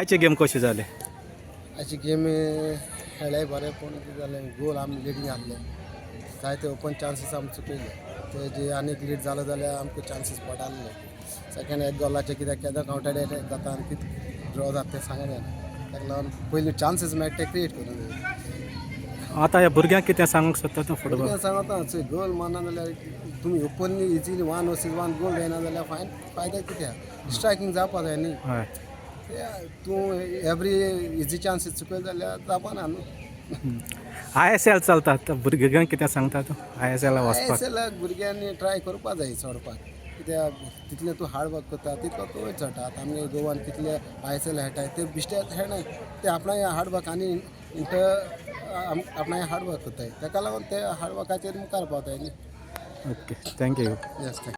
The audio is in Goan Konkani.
आयची गेम कशी जाली? अशी गेम खेळ्ळाय बरें, पूण कितें जालें, गोल आमी लिडींग आहले, जायते ओपन चान्सीस आमी चुकयले. ते जे आनीक लीड जालो जाल्यार आमकां चान्सीस पडटाले. सेकेंड एक गोलाचे कित्याक केन्ना कावंटर एटॅक जाता आनी कितें ड्रॉ जाता तें सांगूंक जायना. ताका लागून पयलीं चान्सीस मेळटा ते क्रिएट करूंक जाय. आतां ह्या भुरग्यांक कितें सांगूंक सोदता तूं फुटबॉल? भुरग्यांक सांगता, चोय, गोल मारना जाल्यार तुमी openly easily one versus one goal जायना जाल्यार फायन फायदो कित्याक? स्ट्रायकींग जावपा जाय न्ही. ते तूं एवरी इजी चान्सीस चुकयले जाल्यार जावपाना न्हू. ISL चलता, तर भुरग्यांक कितें सांगता तूं ISL वचपाक? ISL भुरग्यांनी ट्राय करपा जाय चडपाक, कित्याक तितलें तूं हार्ड वर्क करता तितलो तूं वयर चडटा. आतां आमगे गोवान कितले ISL खेळटाय, ते बेश्टे खेळनाय, ते आपणाय हार्ड वर्क आनी इंटर आपणाय हार्ड वर्क करताय. ताका लागून ते हार्ड वर्काचेर मुखार पावताय न्ही. Okay, thank you. Yes, thank.